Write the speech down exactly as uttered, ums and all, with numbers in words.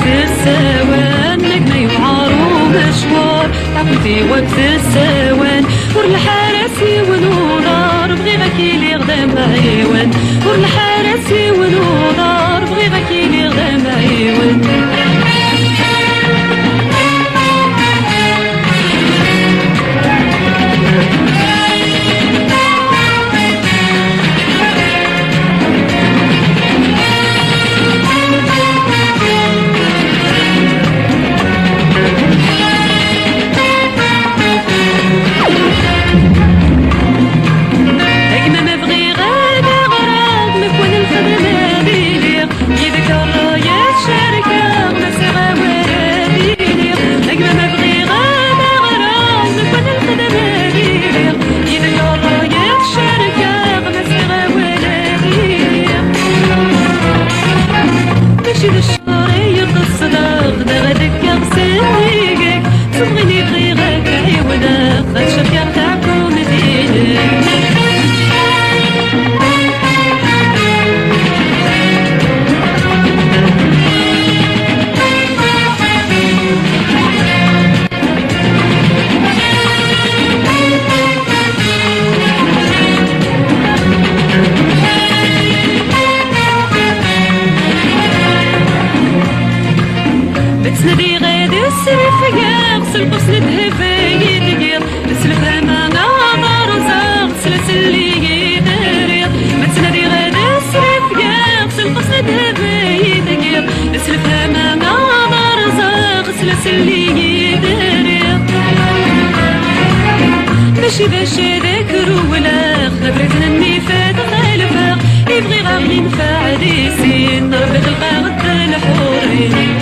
Tessawan, nnek ma yewɛer umecwar, taqbelt-iw akk tessawan. Ur nḥar-as yiwen uḍar, bɣiɣ ad k-iliɣ d amɛiwen. Ur nḥar-as yiwen uḍar, bɣiɣ ad k-iliɣ d amɛiwen. A gma, ma bɣiɣ ad aɣreɣ, mkun lxedma ad iliɣ, yid-k ṛṛay ad cerkeɣ, ma sɛiɣ awal ad iliɣ. A gma, ma bɣiɣ ad aɣreɣ, mkun lxedma ad iliɣ, yid-k ṛṛay ad cerkeɣ, ma sɛiɣ awal ad iliɣ. Mačči d ccer i yi-qesdeɣ, daɣ ad kkeɣ sennig-k. Tebɣiḍ-iyi, bɣiɣ ad k-ɛiwneɣ, ad cerkeɣ taɛkumt-inek. Ma ttnadiɣ ad srefgeɣ s lqus n ddheb i yi-d-tgiḍ, s lefhama ad rẓeɣ s lassel i yi-d-terriḍ. Ma ttnadiɣ ad srefgeɣ s lqus n ddheb i yi-d-tgiḍ, s lefhama ad rẓeɣ s lassel i yi-d-terriḍ. Mačči d acu d akrewleɣ, abrid-nni fad xalfeɣ, i bɣiɣ ad ɣ-yenfeɛ di sin, Rebbi xelq-aɣ-d d lḥurin.